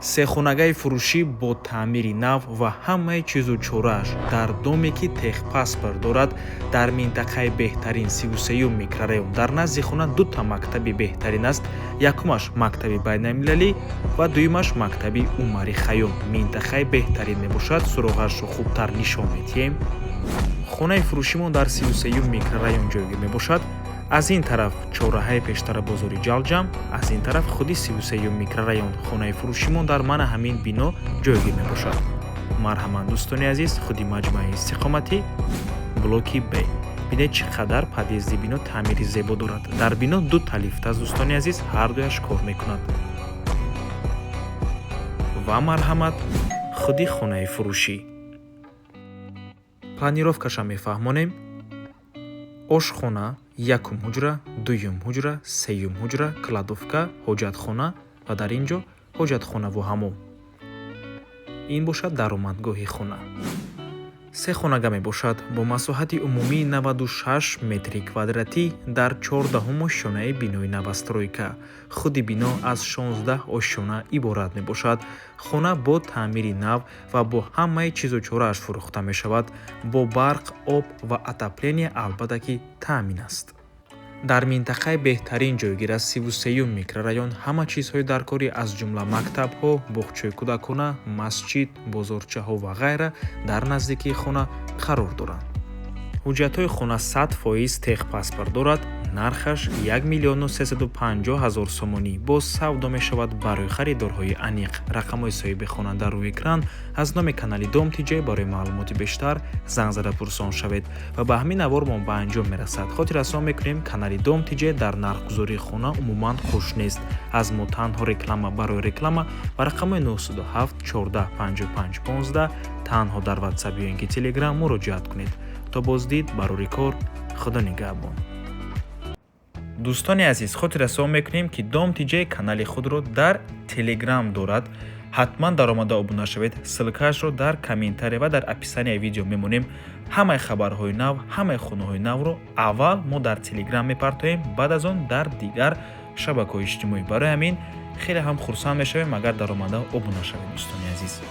Сехонагаи фурӯшӣ бо таъмири нав ва ҳамаи чизу чорааш дар доме, ки техпаспорт дорад, дар минтақаи беҳтарин, 33-юм микрорайон. Дар назди хона дута мактаби беҳтарин аст: якумаш мактаби байналмилалӣ ва дуюмаш мактаби Умари Хайём. Минтақаи беҳтарин мебошад. Суроғашро хубтар нишон медиҳем. Хонаи фурӯшимон дар 33-юм микрорайон ҷойгир мебошад. Аз ин тараф чорраҳаи пештара бозори Ҷалҷам, аз ин тараф худи 33-юм микрорайон. Хонаи фурӯшимон дар мана ҳамин бино ҷойгир мебошад. Марҳамат, дӯстони азиз, худи маҷмӯаи истиқоматӣ, блоки Б. Бинед, чӣ қадар подъезди бино таъмири зебо дорад. Дар бино дута лифт аст, дӯстони азиз, ҳардуяш кор мекунад. Ва марҳамат, худи хонаи фурӯшӣ. Планировкаша мефаҳмонем: ошхона, якум ҳуҷра, дуюм ҳуҷра, сеюм ҳуҷра, кладовка, ҳоҷатхона ва дар ин ҷо ҳоҷатхонаву ҳамом. Ин бошад даромадгоҳи хона. Се хонага мебошад бо масоҳати умумии 96 метри квадратӣ дар 14-ум ошёнаи бинои новостройка. Худи бино аз 16 ошёна иборат мебошад. Хона бо таъмири нав ва бо ҳамаи чизу чорааш фурӯхта мешавад. Бо барқ, об ва отопление албатта ки таъмин аст. Дар минтақаи беҳтарин ҷойгир аст, 33-юм микрорайон. Ҳама чизҳои даркорӣ, аз ҷумла мактабҳо, боғчаи кӯдакона, масҷид, бозорчаҳо ва ғайра дар наздикии хона қарор доранд. Ҳуҷҷатҳои хона 100% техпаспорт дорад. Нархаш 1 350 000 сомонӣ, боз савдо мешавад. Барои харидорҳои аниқ рақамҳои соҳиби хона дар рӯи экран. Аз номи канали Дом Тиҷай барои маълумоти бештар занг зада пурсон шавед. Ва ба ҳамин навормон ба анҷом мерасад. Хотиррасон мекунем, канали Дом Тиҷай дар нархгузории хона умуман хуш нест. Аз мо танҳо реклама барои реклама. Ба рақамҳои 907 14 55 15 танҳо дар Ватсап ё ин ки Телеграм муроҷиат кунед. То боздид, барори кор, Худо нигаҳбон. Дӯстони азиз, хотиррасон мекунем, ки Дом Тиҷай канали худро дар Телеграм дорад. Ҳатман даромада обуна шавед. Ссылкаашро дар комментария ва дар описанияи видео мемонем. Ҳамаи хабарҳои нав, ҳамаи хонаҳои навро аввал мо дар Телеграм мепартоем, баъд аз он дар дигар шабакаҳои иҷтимоӣ. Барои ҳамин хеле ҳам хурсанд мешавем, агар даромада обуна шавед, дӯстони азиз.